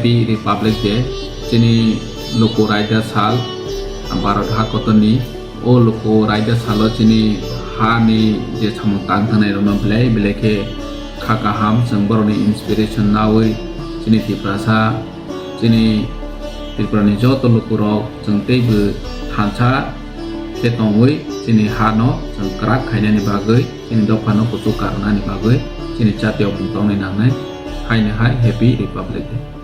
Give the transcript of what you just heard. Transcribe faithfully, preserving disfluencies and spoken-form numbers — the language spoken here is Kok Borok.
Happy Republic Day. Chini luku raida sal, Bharat ha kotorni. O luku raida salo chini hani je samung tang thangnai rokno belai belai khe kha kaham, chwng borokni inspiration nawi chini Tiprasa, chini Tripurani joto lukurok chwng teibo thansa khe tongwi chini hano chwng kwrak khainani bagwi, chini dophano kuchuk karwnani bagwi chini jatiyokmung tongnai nangnai. Haino hai Happy Republic Day.